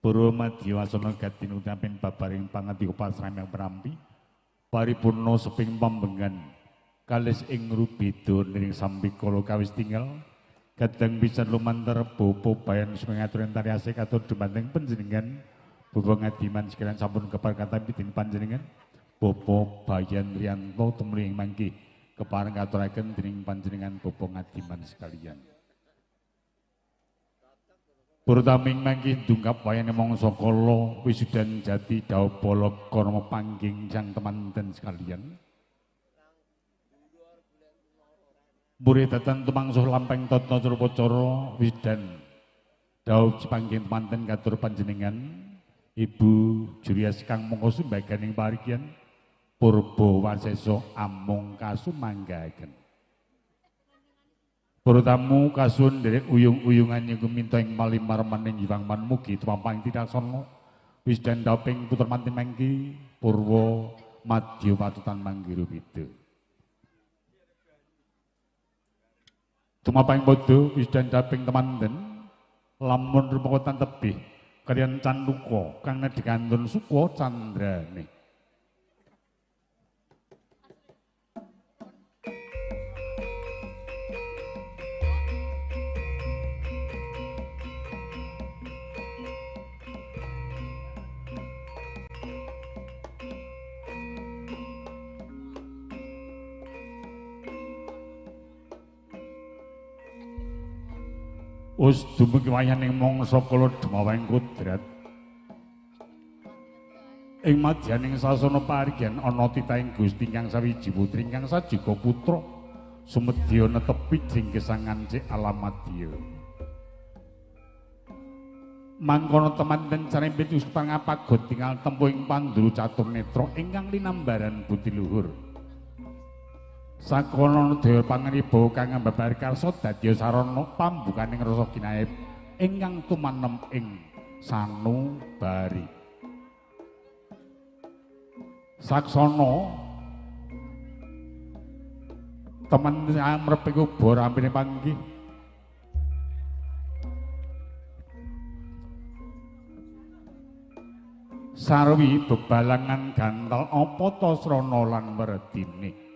Purwa madya wasana gatin utapin babaring pangandika pasraman prampi paripurna seping pambengan kalis ing rubeda niring sambikala kawis tinggal kadang pisan lumantar bapa bayan sumangaturan tari asih katur dumateng panjenengan bapa Ngadiman sekalian sampun kepareng dening panjenengan Bapa Bayan Rianto tumuli ing mangke kepareng katuraken dening panjenengan Bapa Ngadiman sekalian. Purtaming mangke dungkap wayane mangsa kala wisudan jati dhaup bala karma pangging sang temanten sekalian. Mburi datan tumangsuh lampeng tata cara wisudan dhaup pangging temanten katur panjenengan Ibu Jurias kang mongko sumbaganing parikian purba wasesa amung kasumanggaken. Para tamu kasuwun nderek uyung-uyungan nyengku minta ing malimar maning Hyang Man mugi tumampang titaksana wisdan daping putra manten mangki purwa madya patutan manggirupida. Tumampang padha wisdan daping temanten lamun rumakotan tebih kaliyan canduka kang nedhikantun suka candrane. Us dumugi wayaning mangsa kala demawang kodrat. Ing madyaning sasana parigyan ana titahing Gusti ingkang sawiji putri ingkang sajuga putra sumedya netepi jingkesangan cek alam madya. Mangkono temanten carempit wis pangapagot tinggal tempuh ing pandru catur netra ingkang linambaran budi luhur. Sakono daya pangriba kang ambabar karsa dadya sarana pambukaning rasa ginaib ingkang tumanem ing sanubari. Saksana temen amrep iku bor ampine panggih. Sarwi bebalangan gantal apa ta srana lan werdine.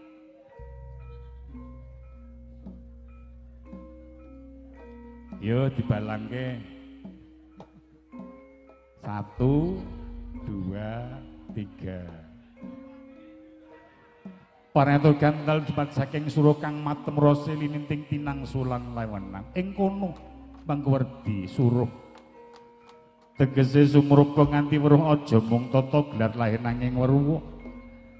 Yo dibalangke 1 2 3. Paranto gantal jumat saking suruh kang matem rasa lininting tinang sulan lewenang ing kono mangkuwerdi suruh tegese sumrupa nganti weruh aja mung tata gelar lahir nanging weruh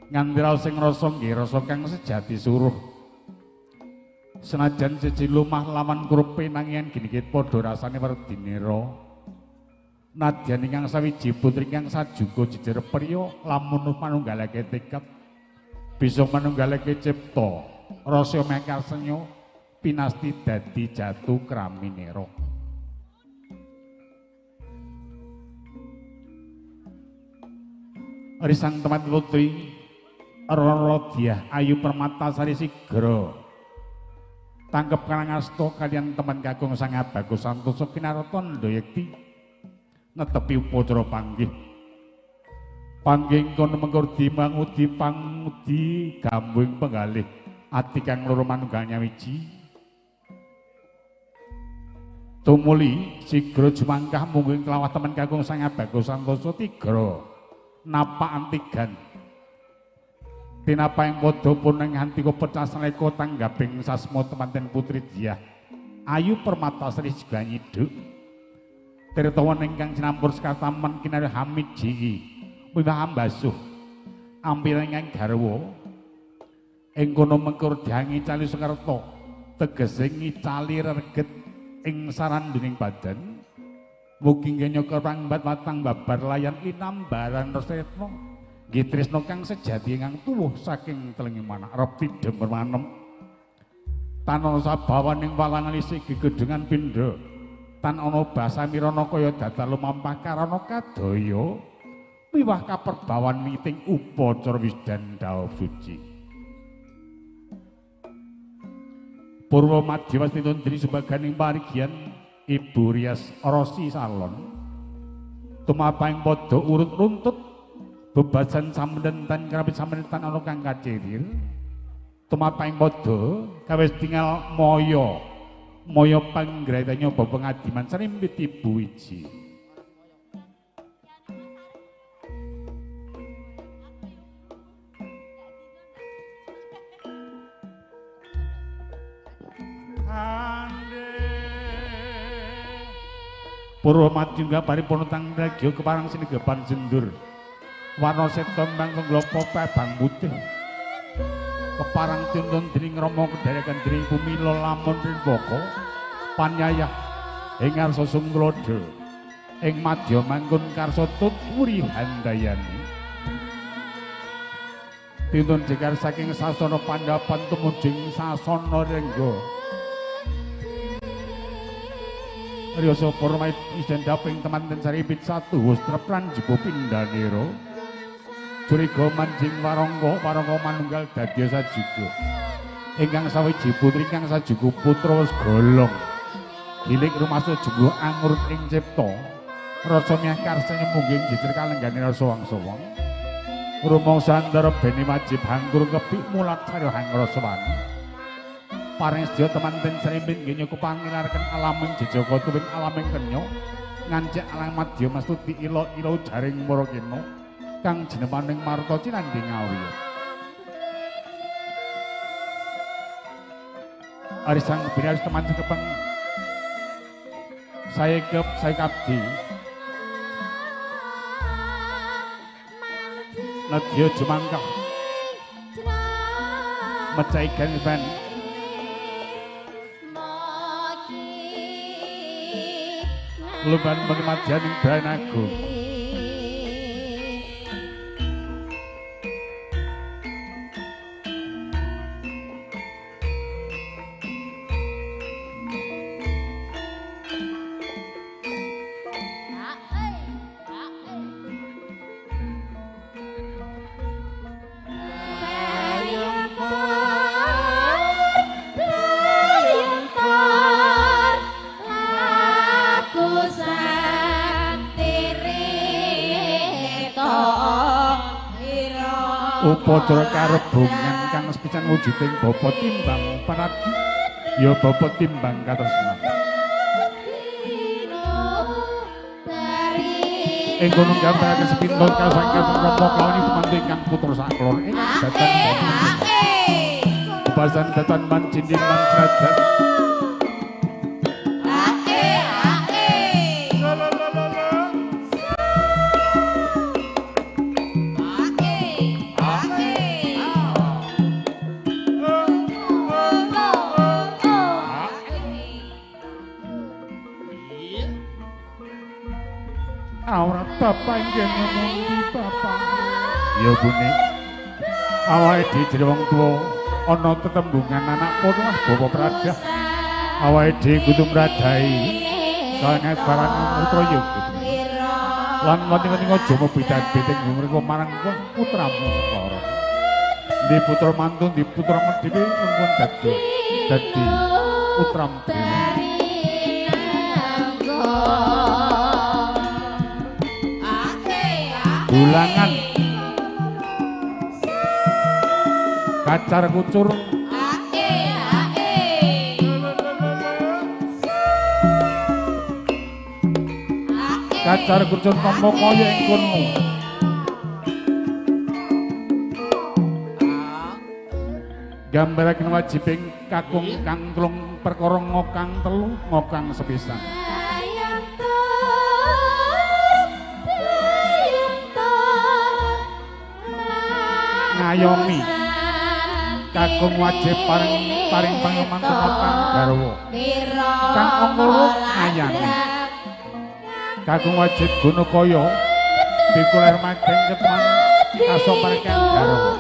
nganti raos sing rasa nggih rasa kang sejati suruh. Senajan siji lumah lawan kurupe nanging ginigit padha rasane werdinira. Nadyan ingkang sawiji putri ingkang sajuga jejer priya lamun manunggalake tekad bisa manunggalake cipta rasa mekarsenya pinasti dadi jatu kraminira. Risang teman putri Rorodiah Ayu Permata Sari Sigra tangkep Karangasto kalian teman kakung Sang Bagus Santoso Kinarata Ndayekti netepi upacara panggih. Panggih kono mengkurdi mangudi pangudi gambuing penggalih ati kang loro manunggal nyawiji. Tumuli sigra jumangkah mungguing kelawah teman kakung Sang Bagus Santoso tigra napak antigan. Tinapa ing padha puneng hantika pecah saneka tanggaping sasma temanten putri Diah Ayu Permata Sri juga nyiduk tirtawan ingkang sinampur sekataman kinarya Hamid Jiki wiwah ambasuh ampiran ingkang garwa ing kono mengkur diangi cali Sukarta tegese ngicali reget ing saranduning badan mugi nyoka pangbat watang babar layan linambaran resretna nggih tresna kang sejati ingkang tuwuh saking telengi manah repti demer manem tan ana sabawaning walangan isih gegedhengan pindha tan ana basa mirana kaya dadan lumampah karana kadaya miwah kaperbawan miting upacara wisdan dhaup suci. Purwa madya wastitun diri sembaganing parigian Ibu Rias Rosi Salon Tumapahing padha urut runtut bebasan samdentan kerapit samdentan ana kang kacirir. Tumapahing padha kawis tinggal moyo moyo panggraita nyoba pengadiman srimpit ibu wiji. Purwa madya paripurna tang regya keparang sinegepan sendur. Warna seta mbang tenglopo pabang putih. Keparang tuntun dening Rama kedherekan dening bumi lamun rembaka panyayah ing ngarsa sungklada ing madya mangkun karsa tut wuri handayani. Tuntun jekar saking sasana pandhapan tumujing sasana rengga. Riyasa para isen daping temanten saripit satu wastrepran jibo pindhanira curiga manjing warangka warangka manunggal dadya sajuga ingkang sawiji putri ingkang sajuga putra wis golong gilik rumasa jenggo angurut ing cipta rasa miyah karsane mungging jejer kalenggane rasa wangsa-wang rumangsa antara bene wajib hangkur kepik mulat sarya hangrasa paring sedya temanten srimpit nggih nyukup pangilaraken alaming jejaka tuwin alaming kenya ngancik alam madya mastuti ila-ila jaring marakena kang jinemaning marta cinandhi ngawi. Arisang binaris teman sekepeng saekep saekabdi nedya jumangkah mecahi ganban lumban penemadyaning Brayan Agung. Upacara karebungan kang sepisan wujuding bapa timbang paradi ya bapa timbang katresnan. Ing kono gambarake sepinten kasangkan Rama kawani tumantu ingkang putra saklor ingkang datan bebasan datan mancindi mansradan. Bapak inggih ngomong bapak. Ya bune. Awake dhewe jeneng wong tuwa ana tetembungan anak kono bapak pradah. Awake dhewe kudu mradhahi kaya barang putra ya kudu. Lan wengi-wengi aja mebidang-bidang mriko marang putramu sekara. Ndi putra mantu ndi putra dhewe nuwun dadi dadi putram dhewe. Bulangan kacar kucur kacar kucur tampa kaya ing kono. Gambaraken wajibing kakung kang telung perkara ngokang telu ngokang sepisan. Ngayomi kakung wajib paring paring pangeman tumrap garwa kang angkara ngayani kakung wajib guna kaya pikuler mageng keteman kasopan kang garwa.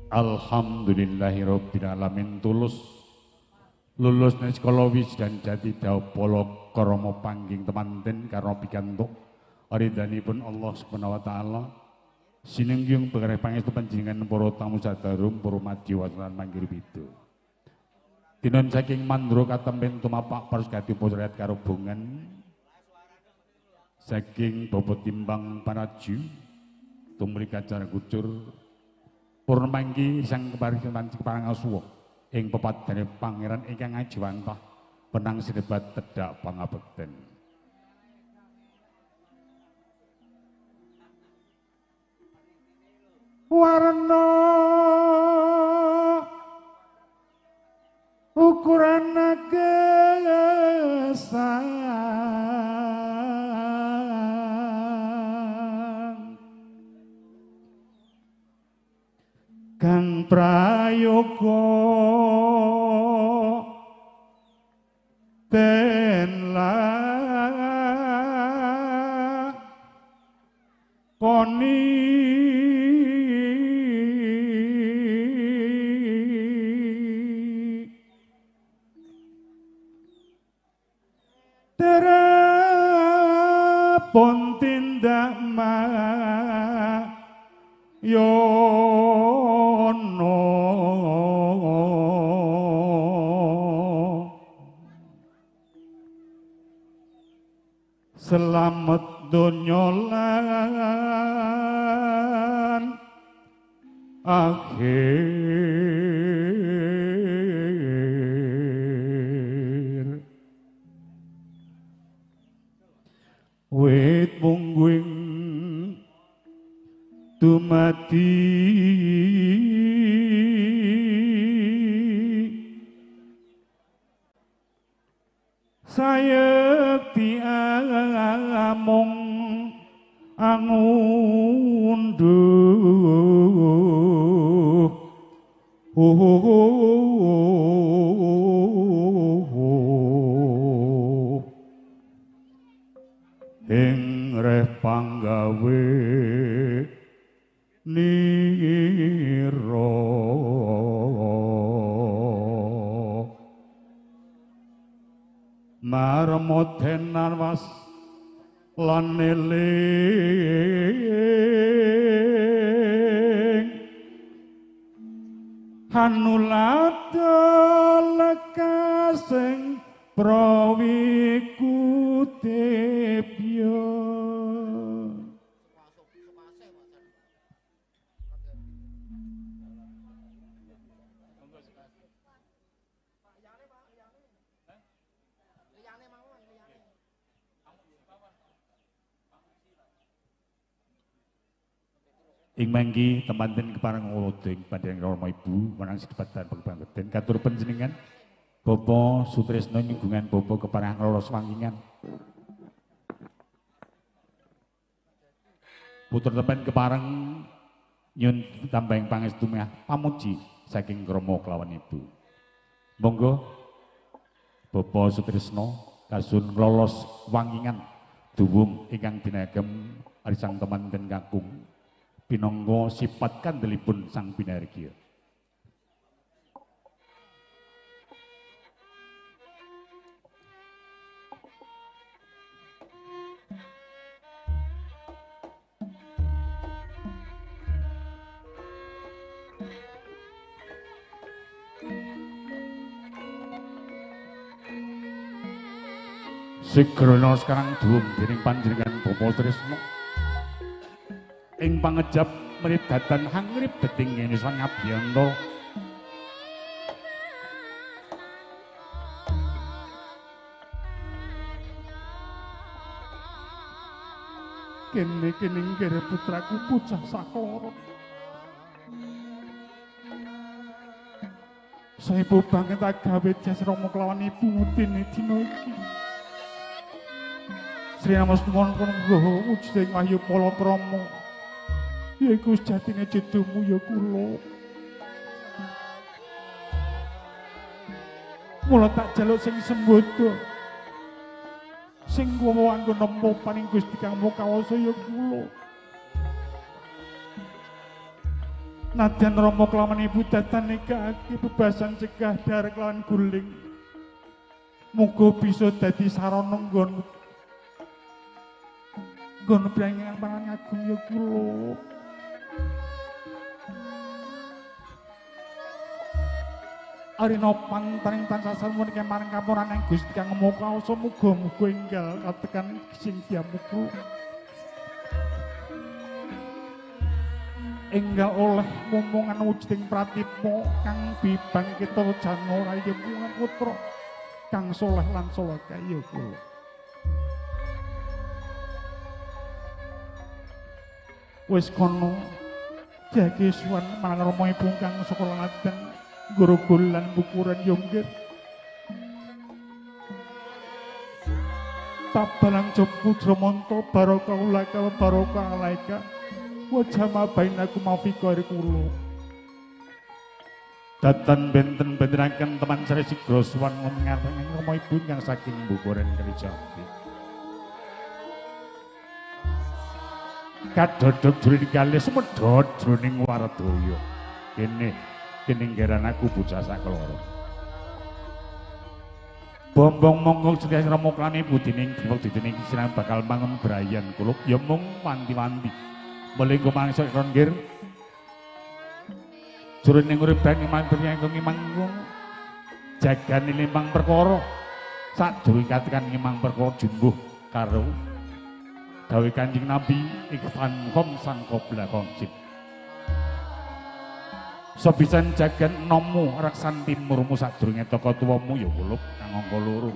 Alhamdulillahirabbil alamin tulus lulus ning sekolah wis dan jati daupala krama pangging temanten karena pikantuk ridhanipun Allah Subhanahu wa taala. Sinengyung perkara pangestu panjenengan para tamu sadarum para madya lan manggir bida. Tinon saking mandra katempen tumapak parusgati pusrat karubungan saking bobot timbang paraju tumri kacar kucur purna mangki sang kepareng asuwa ing pepadane pangeran ingkang ajiwantah penang sinebat tedhak pangabekten. Warna ukuran gesang kang prayoga ten lakoni terapun tindak mayono selamat donya lan akhir. Wit mungguing dumadi sayekti amung angunduh ing reh panggawe nira marmoten was lan eling hanulata lekasing prawikutepya. Ing mangki temanten kepareng ulodo ing panjenengan Rama Ibu menang sedepatan pangabekten katur panjenengan Bapak Sutrisno nyunggungan Bapak kepareng lolos wangkingan. Putra temen kepareng nyun tambahing pangestu meh pamuji saking krama kelawan Ibu. Monggo Bapak Sutrisno kasun lolos wangkingan duwung ingkang dinagem arisang temanten kakung pinangka sifat kandelipun sang pinargya. Sigrana sekarang duwung dening panjenengan Bapak Trisno ing pangejap mridatan hangrip beting ngene sang abhyantara. Kene kene putraku bocah sakloro. Saibu banget agawe jas rama kelawan ibu mutine dina iki. Sri Namasnuwun nugroho wujuding wahyu palakrama. Yaiku sejatine jedumu ya kula. Mula tak jaluk sing sembodo. Sing kuwa anggo nampa paring Gusti kang Maha Kawasa ya kula. Nadyan Rama kelawan ibu datan nikahake bebasan cegah dhahar kelawan guling. Muga bisa dadi sarana nggon nggon prangan pangan agung ya kula. Arina pantaning tansah sampun kemaring kapuran ing Gusti kang Maha Kuwasa muga-muga enggal katekan sing diamuku. Enggal oleh momongan wujuding pratipa kang bibangkita jana rayi putra kang soleh lan soleh kaya kula. Wis kono jage suwan marang Rama ibu kang saka ladang gurugul lan bukuran yonggir. Tabalang jeput romonto barokah ulaka wa barokah alaika wa jama bainakum fi khairi kula. Datan benten bentenaken teman sare sigra suwan ngarep Rama ibu kang saking bukuran Kalijambe. Kadodok jroning kalih sumedhot jroning waradaya. Kene keninggeran aku bocah sakeloro. Bombong monggo sedaya Rama klane budining diwek dining sinang bakal mangun brayan kulup ya mung wanti-wanti. Melinggo mangsa nggir. Jroning urip bang mantur ngimang jagane limang perkara. Sadurunge katekan ngimang perkara jumbuh karo dawuh Kanjeng Nabi ikfan khamsan qabla khamsin. Sobisan jagan nomu reksan timurmu sadurunge teka tuwamu ya kulup kang angka loro.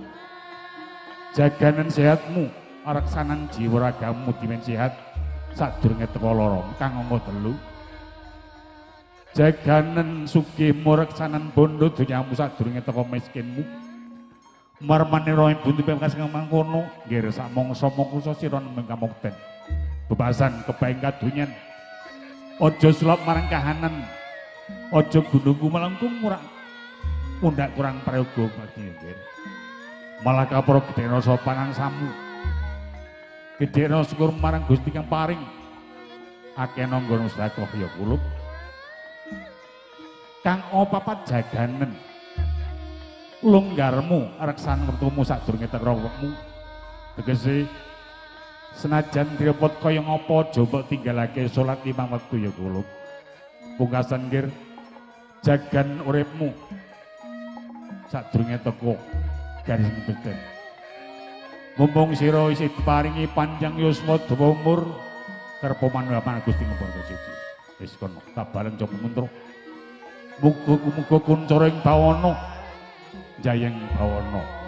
Jaganen sehatmu reksanan jiwa ragamu dimen sehat sadurunge teka lara kang angka telu. Jaganen sugihmu reksanan bondo donyamu sadurunge teka miskinmu. Marmane roe buntu pemkas kang mangkono nggih sak mangsa mangsa sira nembe kamukten. Bebasan kebaeng kadonyan. Aja sulap marang kahanan. Aja gunungku melengkung murah pundak kurang prayoga bagi nggih. Malah kapra gedhe rasa panangsamu. Gedhe syukur marang Gusti kang paring. Akeh nanggon sedekah ya kulup. Kang papat jaganen. Longgarmu reksan wektumu sadurunge teka wekmu. Tegese senajan direpot kaya ngapa aja mbok tinggalake salat 5 wektu ya kulup. Pungkasan nggir jagan uripmu sadurunge teka garis beden. Mumpung sira isih diparingi panjang yuswa dawa umur kerpa manuwapan Gusti Ngembara Suci. Wis kono tabaleng coba muntra. Muga-muga kuncara ing bawana jayeng bawana.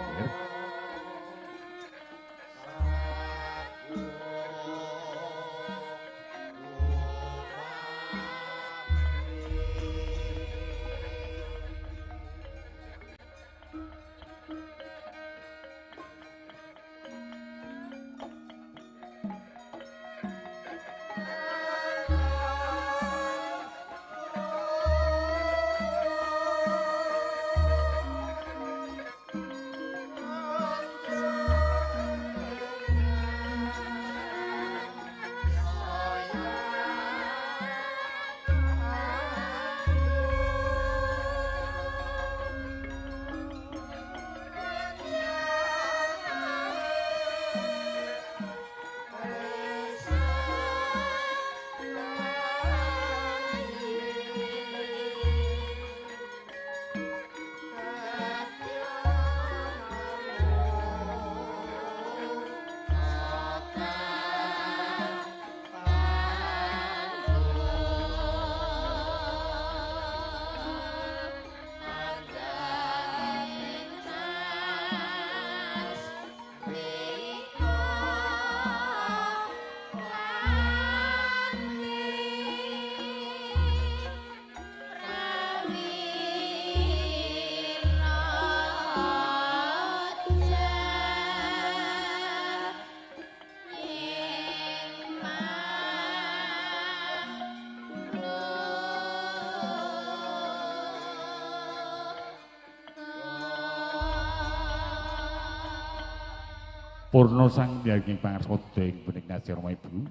Purna Sang Hyang Pangarsada ing punika Rama Ibu.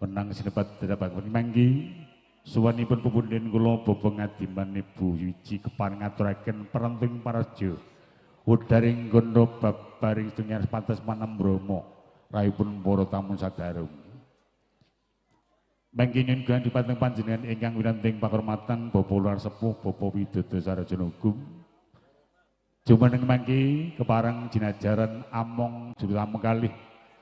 Menang sinebat dadapan manggi Suwanipun pepunden kula Bapak Ngadiman Ibu Wiji kepareng ngaturaken perentung parajo. Udaring gondo babaring setunggal pantes manem bromo raipun para tamu sadarung. Mangke nyuwun dhumateng panjenengan ingkang winanting pakurmatan Bapak Lurah Sepuh Bapak Widodo Sarjana Hukum. Jumeneng mangke kepareng jinajaran among juru tamu kalih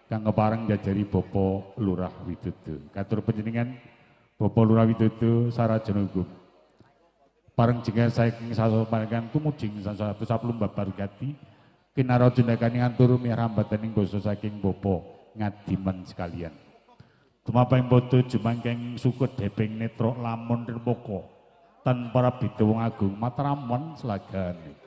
kang kepareng jajari Bapak Lurah Widodo. Katur panjenengan Bapak Lurah Widodo Sarjana Hukum. Pareng jengah saking sasopangan tumujing sansaya saplum babar gati kinara jendakani ngantur mihrambataning basa saking Bapak Ngadiman sekalian. Tumapeng padha jumangkeng suku debeng netra lamun rembaka tanpa rabida wong agung Matraman slagane.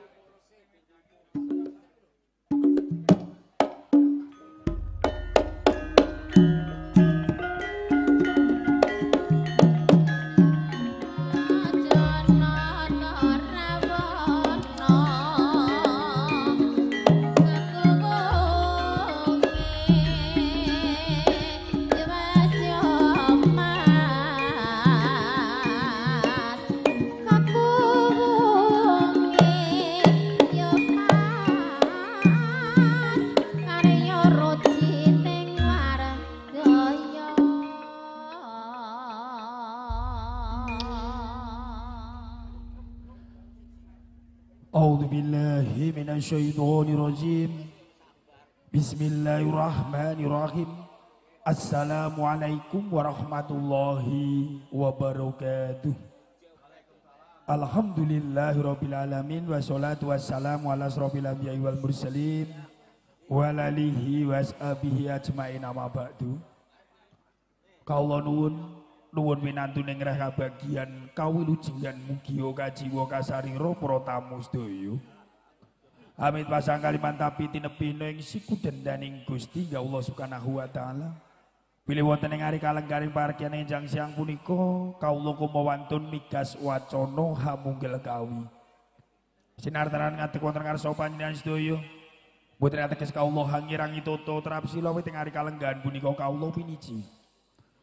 Minasyaitonirrajim. Bismillahirrahmanirrahim. Assalamualaikum warahmatullahi wabarakatuh. Alhamdulillahirabbil alamin wassalatu wassalamu ala asrofil anbiya'i wal mursalin wa ala alihi washabihi ajmain amma ba'du. Kawula nuwun nuwun winantu ning reh kabagian kawilujengan mugia kajiwa kasarira para tamu sedaya. Amit pasang kalimantapi tinepi ing siku dendaning Gusti ya Allah Subhanahu wa taala. Bilih wonten ing ari kalenggaring parkian enjang siang punika kawula kumawantun migas wacana hamunggel kawi. Sinartaran ngadeg wonten ngarsa panjenengan sedaya. Mboten ateges kawula hangirangi tata trapsila wit ing ari kalenggahan punika kawula piniji.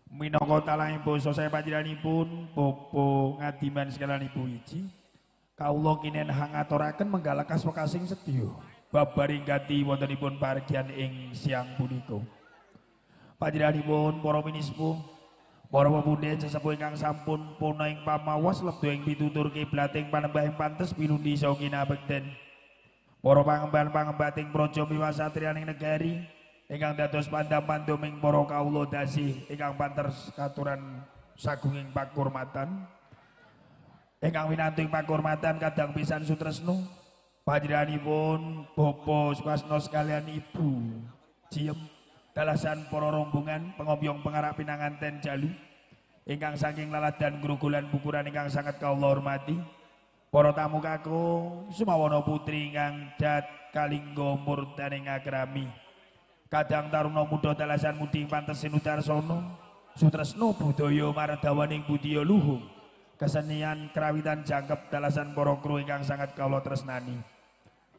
Minangka talanging basa saya panjenenganipun Bapak Ngadiman sekalian Ibu Wiji. Kawula kinen hangaturaken menggalak kaswekasing sedya babaring gati wontenipun pargian ing siang punika. Panjenenganipun para minispuh, para pepunden sesepuh ingkang sampun puna ing pamawas lebda ing pitutur kiblating panembah ing pantes pinundi saha kinabekten. Para pangemban-pangembating praja miwasatriyaning negari ingkang dados pandam-pandum ing para kawula dasih ingkang panter katuran sagunging pakurmatan. Ingkang winantu ing pakurmatan kadang pisan sutresno panjenenganipun Bapak Sukasno sekalian Ibu Ciem dalasan para rombongan pengombyong pengarak pinanganten jalu ingkang saking laladan grugulan bukuran ingkang sangat kawula hormati, para tamu kakung sumawana putri ingkang dat kalingga murdaning akrami, kadang taruna muda dalasan mudi pantes sinudarsana sutresno budaya mardawaning budya luhung kesenian krawitan jangkep dalasan para kru ingkang sangat kawula tresnani.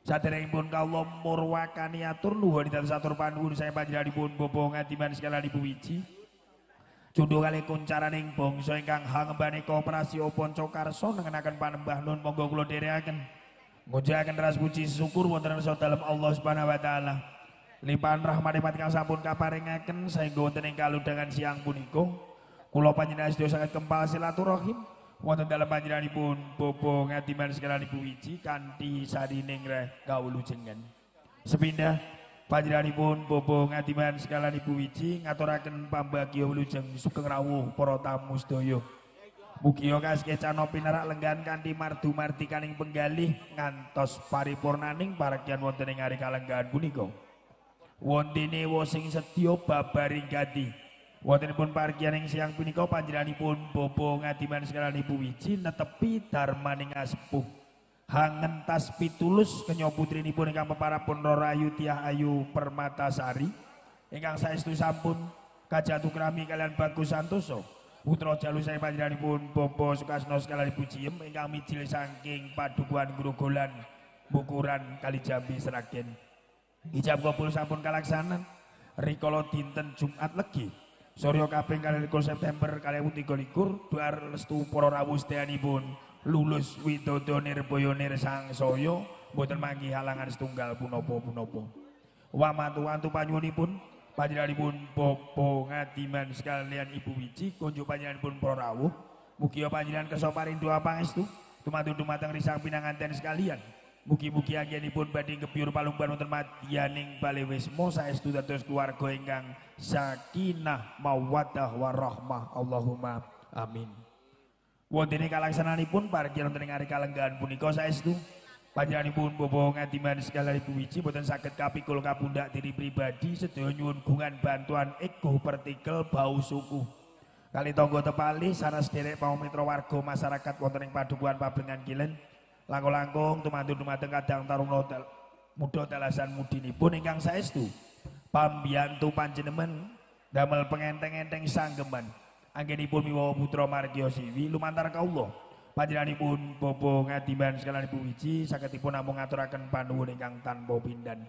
Saderengipun kawula murwakani atur nuhun dados atur panuwun saking panjenenganipun Bapak Ngadiman sekalian Ibu Wiji. Cundhu kalih kuncaraning bangsa ingkang hangembane koperasi Panca Karsa nengenaken panembah nun monggo kula dherekaken. Ngunjukaken ras puji syukur wonten ngarsa dalem Allah Subhanahu wa taala. Limpahan rahmat ingkang sampun kaparingaken saengga wonten ing kalodhangan siang punika kula panjenengan sedaya sangat kempal silaturahim wonten dalem panjenenganipun Bapak Ngadiman sekalian Ibu Wiji kanthi sarining reh kawulujengan. Sepindah panjenenganipun Bapak Ngadiman sekalian Ibu Wiji ngaturaken pambagya wilujeng sugeng rawuh para tamu sedaya. Mugia kasekecana pinarak lenggahan kanthi mardu mardikaning penggalih ngantos paripurnaning paregyan wonten ing ari kalenggahan punika. Wontene sing sedya babaring gati. Wontenipun pargian ing siang punika panjenenganipun Bapak Ngadiman sekalian Ibu Wiji netepi darmaning asepuh. Hangentas pitulus kenya putrinipun ingkang peparapun Roro Ayu Tiah Ayu Permatasari ingkang saestu sampun kajatu krami kalian Bagus Santoso putra jalu saking panjenenganipun Bapak Sukasno sekalian Ibu Ciem ingkang mijil saking padukuhan Grogolan Bukuran Kalijambi Sragen. Ijab kabul sampun kalaksanan rikala dinten Jumat Legi Surya kaping 22 September 2023 duar restu para rawuh sedayanipun lulus widodo nirbaya nirsangsaya mboten manggi halangan setunggal punapa-punapa. Wamatu-wantu panyuwunipun panjenenganipun Bapak Ngadiman sekalian Ibu Wiji kunjuk panjenenganipun para rawuh mugia panjenengan kersa paring doa pangestu tumantu dumateng risang pinanganten sekalian. Mugi-mugi anggenipun badhe gebyur palungban wonten madyaning bale wisma saestu dados keluarga ingkang sakinah mawaddah warahmah. Allahumma amin. Wontene kalaksananipun pargi wonten ing ari kalenggahan punika saestu panjenenganipun Bapak Ngadiman sekalian Ibu Wiji boten saged kapikul kapundhak diri pribadi sedaya nyuwun gungan bantuan ego partikel bau suku. Kali tangga tepali sanes derek pamitra warga masyarakat wonten ing padukuhan Pablengan Kilen langkung-langkung tumantu dumateng kadang taruna muda dalasan mudinipun ingkang saestu pambiyantu panjenengan damel pengenteng-enteng sanggeman anggenipun miwawa putra margya siwi lumantar kawula panjenenganipun Bapak Ngadiman sekalian Ibu Wiji sagedipun namung ngaturaken panuwun ingkang tanpa pindan.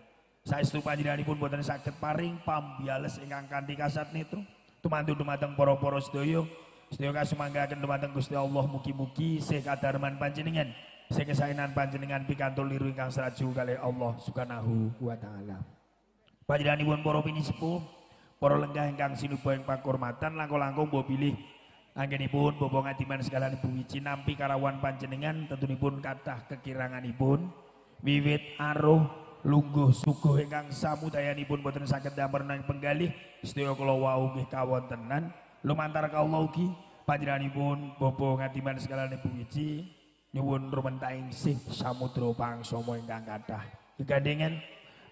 Saestu panjenenganipun boten saged paring pambiales ingkang kanthi kasat netra tumantu dumateng para-para sedaya sedaya kasumanggaaken dumateng Gusti Allah mugi-mugi sih kadarman panjenengan sing kesaenan panjenengan pikantuk liru ingkang sraju kalih Allah Subhanahu wa taala. Panjenenganipun para pinisepuh, para lenggah ingkang sinuba ing pakurmatan langkung-langkung mbok bilih anggenipun Bapak Ngadiman sekalian Ibu Wiji nampi karawan panjenengan tentunipun kathah kekiranganipun wiwit aruh lungguh suguh ingkang samudayanipun boten saged damar ing penggalih sedaya kula wau nggih kawontenan lumantar kawula ugi panjenenganipun Bapak Ngadiman sekalian Ibu Wiji nyuwun rumentahing sih samudra pangsama ingkang kathah. Gegandengan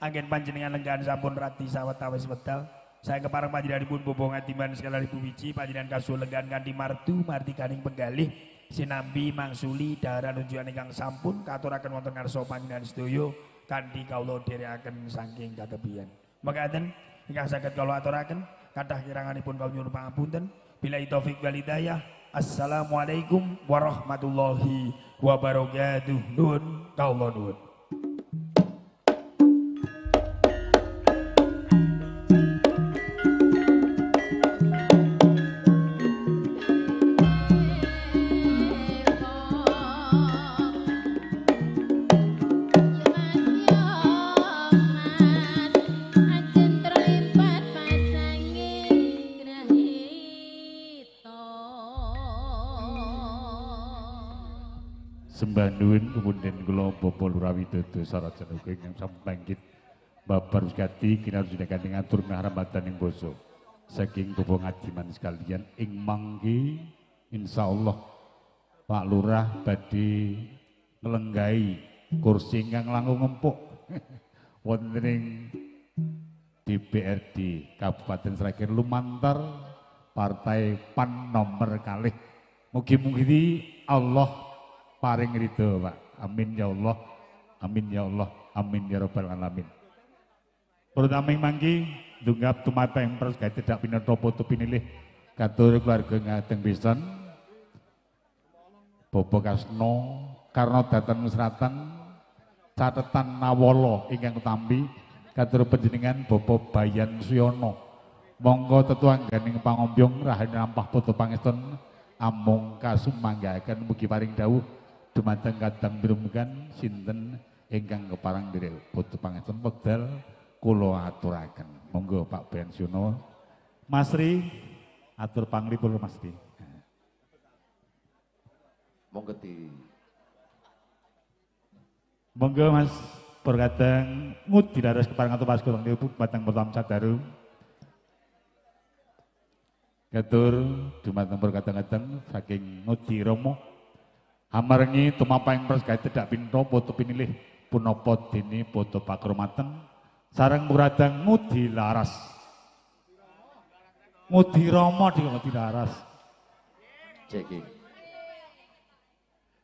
anggen panjenengan lenggahan sampun radi sawetawis wedal. Saya kepareng panjenenganipun Bapak Ngadiman sekalian Ibu Wiji panjenengan kasuwun lenggahan kanthi mardu martikaning penggalih sinambi mangsuli daharan unjukan ingkang sampun katuraken wonten ngarsa panjenengan sedaya kanthi kawula dherekaken saking katebian. Mekaten ingkang saged kawula aturaken kathah kiranganipun kawula nyuwun pangapunten. Billahi taufik wal hidayah. Assalamualaikum warahmatullahi wabarakatuh. Nuwun kawula nuwun. Sembah nuwun kemudian kula Bapak Lurah Widodo Sarajana ugi ingkang sampun bangkit babar wigati kinarjunekaken ngatur ngahrambatan ing basa saking Bapak Ngadiman sekalian ing mangke insyaallah Pak Lurah badhe nglenggahi kursi ingkang langkung empuk wonten ing DPRD Kabupaten Sragen lumantar Partai PAN nomor kalih. Mugi-mugi Allah paring ridho Pak. Amin ya Allah. Amin ya Allah. Amin ya rabbal alamin. Pertama mangki dunggap tumateng pers gawe tidak pinata foto pinilih katur keluarga ngateng pisan. Bapak Kasno Karno datan Seratan catetan Nawala ingkang ketampi katur panjenengan Bapak Bayan Suyono. Monggo tetuangganing pangombyong rahayu lampah foto pangeston amung kasumanggaken mugi paring dawuh dumateng kadang pirumukan sinten ingkang keparang nderek foto pangeston wekdal kula aturaken. Monggo Pak Bayan Suyono. Mas Ri atur panglipur Mas Ri. Monggo di. Monggo Mas Purkadang ngudi laras keparang atur paskul batang pertama sadaru. Katur dumateng purkadang-kadang saking ngudi Romo. Hamarengi tumapaing pers gawe tidak pinto foto pinilih punapa dene foto pakrumatan sareng muradang ngudi laras. Ngudi Romo di ngudi laras. Cek.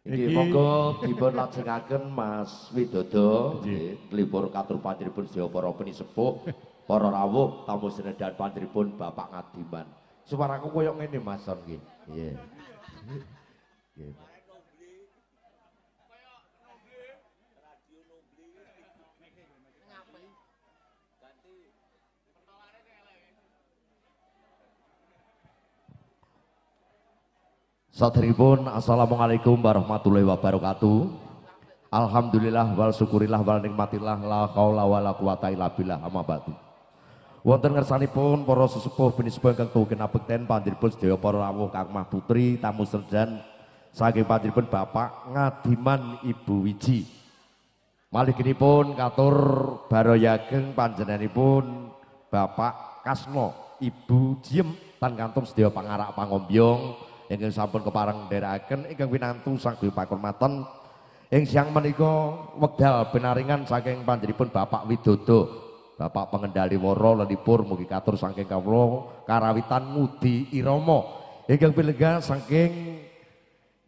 Iki monggo dipun lajengaken Mas Widodo nggih nglipur katur panjenenganipun sedaya para pinisepuh, para rawuh tamu senedan panjenenganipun Bapak Ngadiman. Suaraku koyo ngene Mas Son nggih. Nggih. Nggih. Saderipun assalamualaikum warahmatullahi wabarakatuh. Alhamdulillah wal syukurillah wal nikmatillah la haula wala quwata illa billah amma ba'du. Wonten ngersanipun para sesepuh pinisepuh ingkang tuhu kinabekten panjenenganipun sedaya para rawuh Kang Mah Putri tamu serjan saking panjenenganipun Bapak Ngadiman Ibu Wiji. Maliginipun katur baroyageng panjenenganipun Bapak Kasno Ibu Jiem tan kantor sedaya pangarak pangombyong ingkang sampun kepareng nderekaken ingkang winantu sagung pakurmatan ing siang menika wekdal pinaringan saking panjenenganipun Bapak Widodo Bapak pengendali wara lelipur mugi katur saking kawula karawitan Ngudi Irama ingkang pilenggah saking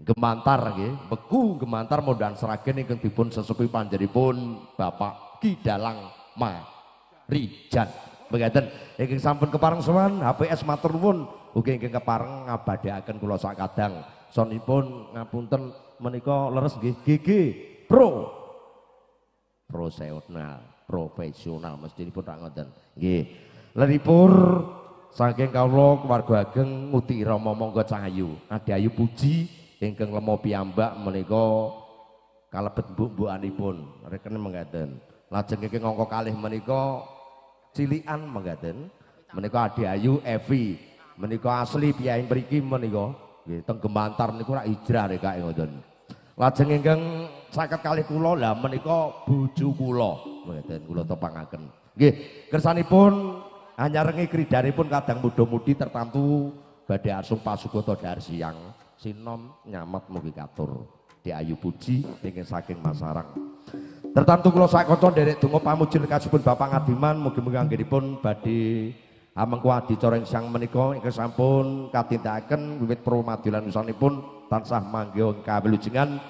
Gemantar nggih beku Gemantar Mondoan Sragen ingkang dipun sesepuhi panjenenganipun Bapak Ki Dalang Marijan. Mekaten ingkang sampun kepareng sowan HPS matur nuwun ugi ingkang kepareng ngabadhakaken kula sakadang. Sonipun ngapunten menika leres nggih GG Pro profesional profesional mestinipun rak ngoten nggih. Lelipur saking kawula keluarga ageng Ngudi Irama monggo Cahayu Adi Ayu Puji ingkang lemo piyambak menika kalebet mbuk-mbukanipun reken mengkaten. Lajeng ingkang angka kalih menika cilikan mengkaten menika Adi Ayu Evi menika asli piyai mriki menika nggih teng Gemantar niku rak hijrah rek ngoten. Lajeng ingkang saket kalih kula lah menika bojo kula mengkaten kula tepangaken. Nggih kersanipun anyarengi kridanipun kadang muda-mudi tertamtu badhe asung pasugata dhahar siang sinom nyamet mugi katur Di Ayu Puji ingkang saking Masarang. Tertamtu kula sakanca nderek donga pamuji lekasipun Bapak Ngadiman mugi-mugi anggenipun badhe amengku adicara ing siang menika ingkang sampun katindakaken wiwit promadilan usanipun tansah manggih ing kawilujengan.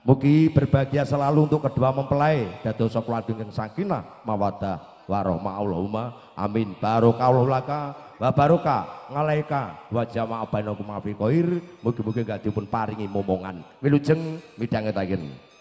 Mugi berbahagia selalu untuk kedua mempelai dados keluarga ingkang sakinah mawaddah warahmah Allahumma amin. Barokallahu laka wa barokah ngalaika wa jama'a bainakum fi khair. Mugi-mugi enggak dipun paringi momongan. Wilujeng midhangetaken.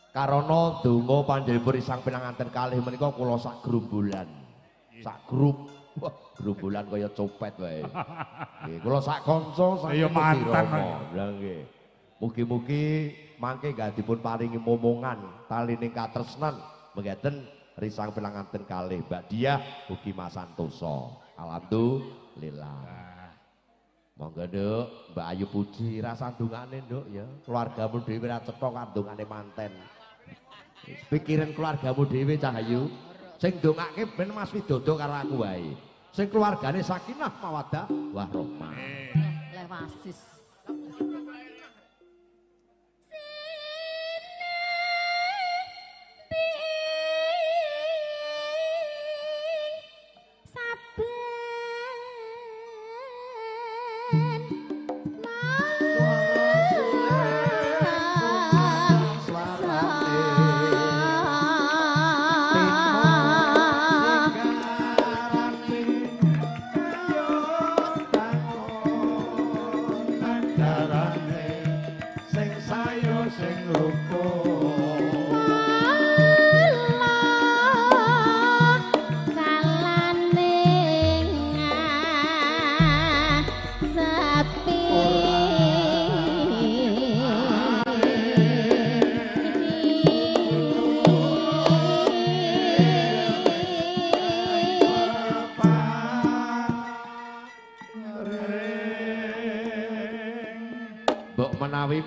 Karana donga panjenenganipun sang pinanganten kalih menika kula sak gerombolan. Sak grup. Wah, gerombolan kaya copet wae. Nggih, kula sak kanca saking mantan. Lha nggih. Mugi-mugi mangke nggih dipun paringi momongan talining katresnan mekaten risang pinanganten kalih Mbak Diah ugi Mas Santoso. Alhamdulillah. Monggo Nduk, Mbak Ayu Puji rasa ndongane Nduk ya. Keluargamu dhewe ra cetha kandungane manten. Pikiran keluargamu dhewe Cahayu. Sing ndongake ben Mas Widodo karo aku wae. Sing keluargane sakinah mawaddah warahmah. Lewasis. Sepi.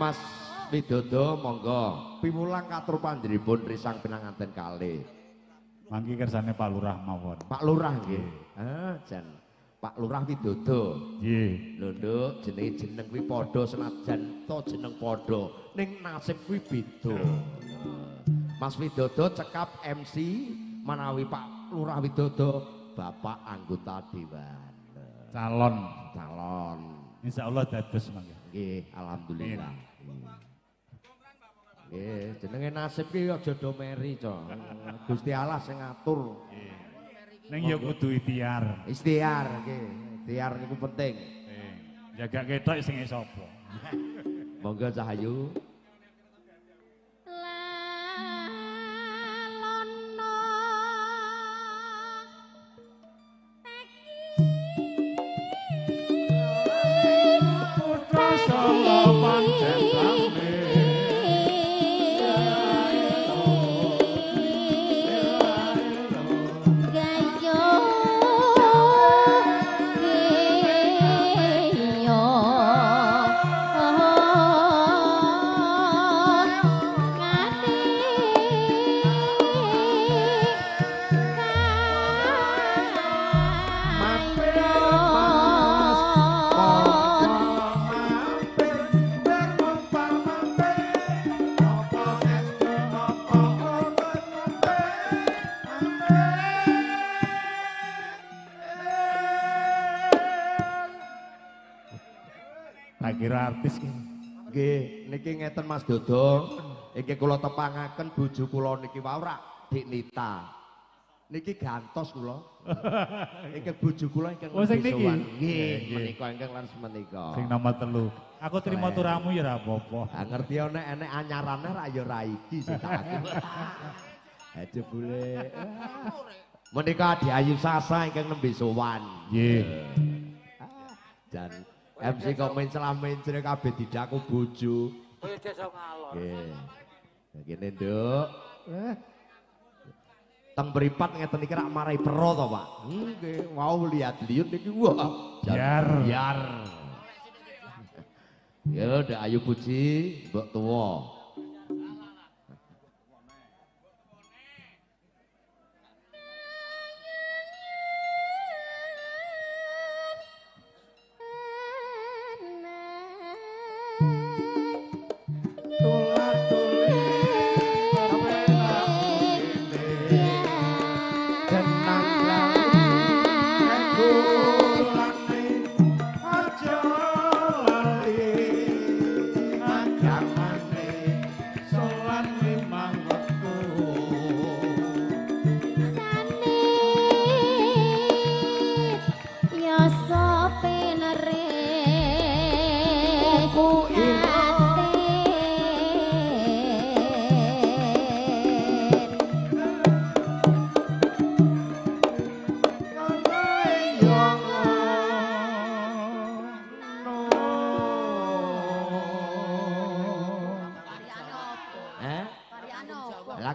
Mas Widodo monggo piwulang katur panjenenganipun risang pinanganten kalih. Mangki kersane Pak Lurah mawon. Pak Lurah nggih. Ah, jan Pak Lurah Widodo. Nggih. Lho Nduk, jenenge jeneng kuwi padha senajan to jeneng padha, ning nasib kuwi beda. Mas Widodo cekap MC manawi Pak Lurah Widodo Bapak anggota dewan. Calon. Calon. Insyaallah dados mangke. Nggih, alhamdulillah. Nggih, jenenge nasib ki aja do meri, Cok. Gusti Allah sing ngatur. Ning ya kudu ikhtiar. Ikhtiar nggih, ikhtiar niku penting. Nggih. Jaga ketok sing sapa. Monggo Cahayu. Putra Solo pancen rame. Kira artis ki. Nggih, niki ngeten Mas Dodo. Iki kula tepangaken bojo kula niki wau rak Dik Nita. Niki gantos kula. Iki bojo kula ingkang oh, sing niki. Nggih, menika ingkang lan semenika. Sing nomor 3. Aku trimo turamu ya ora apa-apa. Ha ngerti nek enek anyarane ra ya ora iki sing tak aku. Ha jebule. Menika Adi Ayu Sasa ingkang nembe sowan. Nggih. Jan MC kok mencla-mencre kabeh didaku bojo. Kaya desa ngalor. Nggih. Ngene, Nduk. Teng mripat ngeten iki rak marai pero to, Pak. Nggih, wau lihat-liut niki wah. Biar. Biar. Ya, Ndak Ayu Puji, mbok tuwa.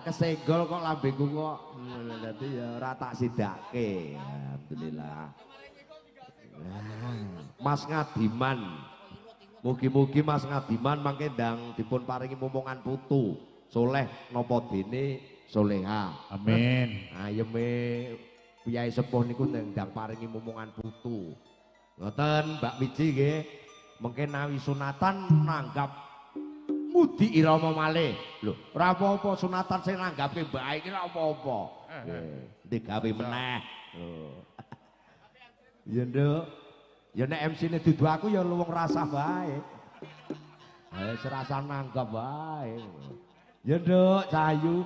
Kesenggol kok lambeku kok dadi ya ora tak sidake. Alhamdulillah. Mas Ngadiman. Mugi-mugi Mas Ngadiman mangke ndang dipun paringi momongan putu. Soleh napa dene soleha. Amin. Ayeme piyai sepuh niku ndang paringi momongan putu. Ngoten Mbak Wiji nggih. Mengke nawi sunatan nanggap Mudi irama malih. Lho, ora apa-apa sunatan sing nanggape mbak iki ora apa-apa. Nggih, digawe meneh. Lho. Ya Nduk. Ya nek MC-ne dudu aku ya luwung rasah wae. Ha serasa nanggap wae. Ya Nduk, Cahayu.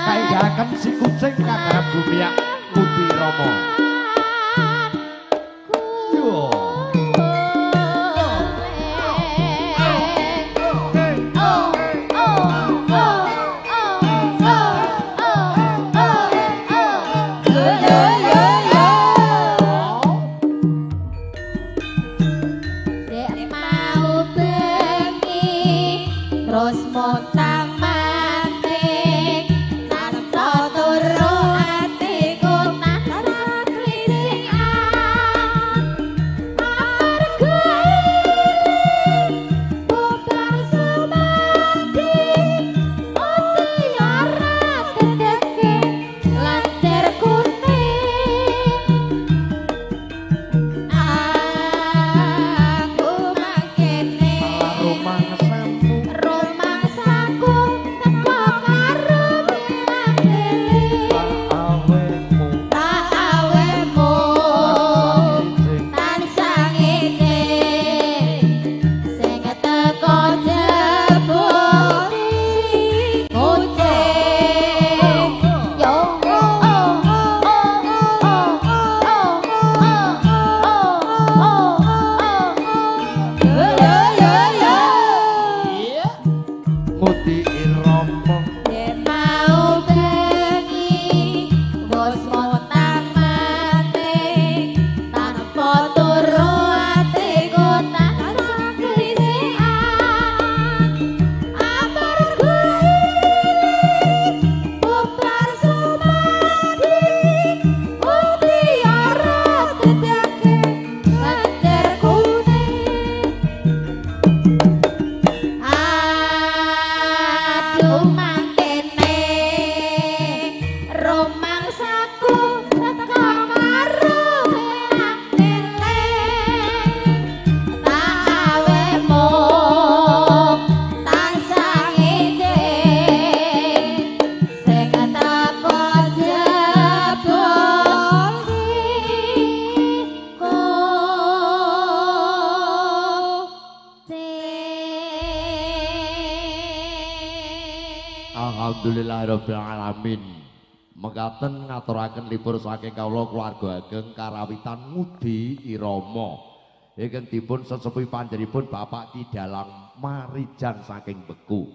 Kaigakaken si kucing kagarap gumiyak Mudi Rama. Yo. Romangsaku teka karo elang-eling tak awe mung tansah ngijing sing teko jebul siku. Alhamdulillahirabbil alamin. Mekaten ngaturaken libur saking kawula keluarga ageng karawitan Ngudi Irama. Ingkang dipun sesepuhi panjenenganipun Bapak Ki Dalang Marijan saking Beku.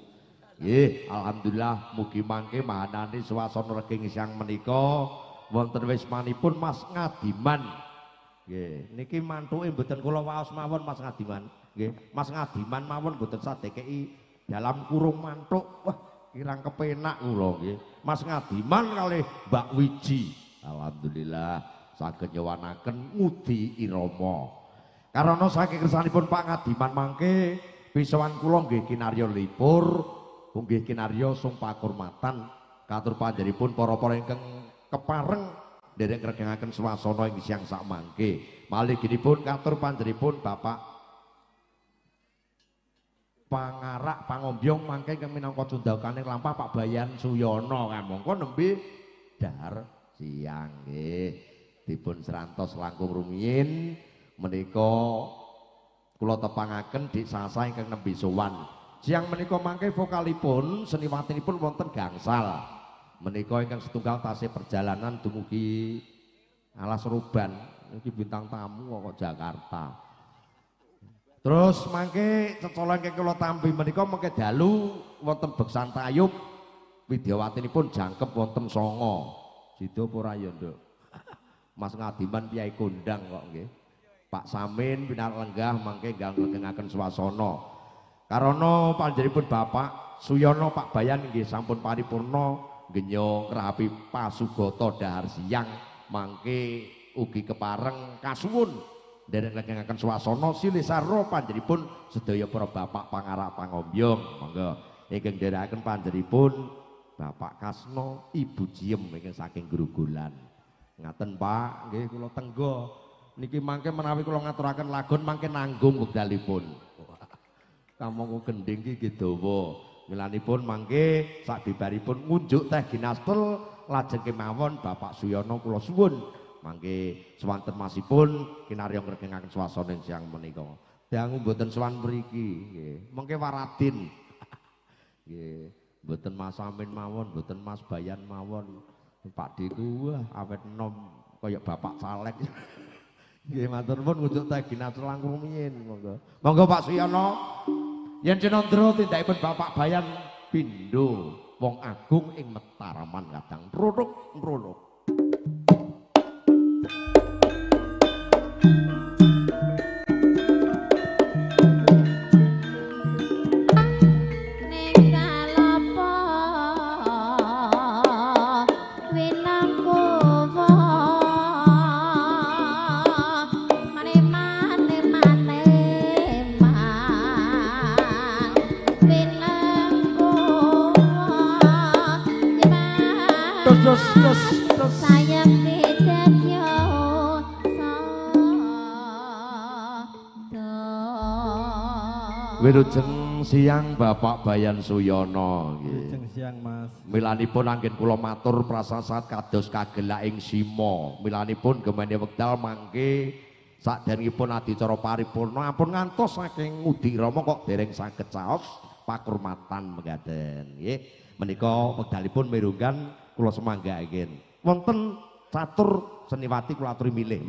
Nggih, alhamdulillah mugi mangke mahanane swasana reging siang menika wonten wismanipun Mas Ngadiman. Nggih, niki mantuke mboten kula waos mawon Mas Ngadiman. Nggih, Mas Ngadiman mawon mboten sadekeki dalam kurung mantuk. Wah, kirang kepenak kula nggih. Mas Ngadiman kalih Mbak Wiji. Alhamdulillah saged nyowanaken Ngudi Irama. Karana saking kersanipun Pak Ngadiman mangke pisowan kula nggih kinarya lipur, nggih kinarya sung pakurmatan katur panjenenganipun para-para ingkang kepareng nderek ngregengaken swasana ing siang sak mangke. Malih ginipun katur panjenenganipun Bapak Pangarak pangombyong mangke ingkang minangka cundhakane lampah Pak Bayan Suyono kamangka nembe dahar siang nggih. Dipun serantos langkung rumiyin menika kula tepangaken Dik Sasa ingkang nembe sowan. Siang menika mangke vokalipun seniwatinipun wonten gangsal. Menika ingkang setunggal tasih perjalanan dumugi Alas Roban iki bintang tamu kok Jakarta. Terus mangke cecola ingkang kula tampi menika mangke dalu wonten beksan tayub widyawatinipun jangkep wonten Songo. Sida apa ora ya, Nduk? Mas Ngadiman piyai kondang kok nggih. Pak Samin pinar lenggah mangke enggal ngregengaken swasana. Karana panjenenganipun Bapak Suyono Pak Bayan nggih sampun paripurna genyo ngrapi pasugata dahar siang mangke ugi kepareng kasuwun nderek ngregengaken swasana silih sarwa panjenenganipun sedaya para bapak pangarak pangombyong. Monggo ingkang nderekaken panjenenganipun Bapak Kasno Ibu Jiem ingkang saking Grogolan. Ngaten Pak, nggih kula tenggo niki mangke menawi kula ngaturaken lagon mangke nanggung wekdalipun. Kamangka gendhing iki nggih dawa. Milanipun mangke sabibaripun ngunjuk teh ginastel lajeng kemawon Bapak Suyono kula suwun mangke swanten masipun kinarya ngregengaken swasana siang menika. Dangu mboten sowan mriki nggih. Mangke waradin. Nggih, mboten Mas Amin mawon, mboten Mas Bayan mawon. Pak Diku wah awet enom kaya bapak caleg. Nggih matur nuwun ngunjuk teh ginastel langkung rumiyin monggo. Monggo Pak Suyono. Yen cinandra tindakipun Bapak Bayan pindho wong agung ing Mataraman kadang nrunuk-nrunuk. Ning kalopo winangkuwa mane-mane man winangkuwa Terus terus terus sayang tidak yo Wilujeng siang Bapak Bayan Suyono nggih. Wilujeng siang Mas. Milanipun anggen kula matur prasasat kados kagelaking sima. Milanipun gemene wekdal mangke saderengipun adicara paripurna ampun ngantos saking Ngudi Irama kok dereng saged caos pakurmatan mekaten nggih. Menika wekdalipun mirunggan kula semanggaaken. Wonten catur seniwati kula aturi milih.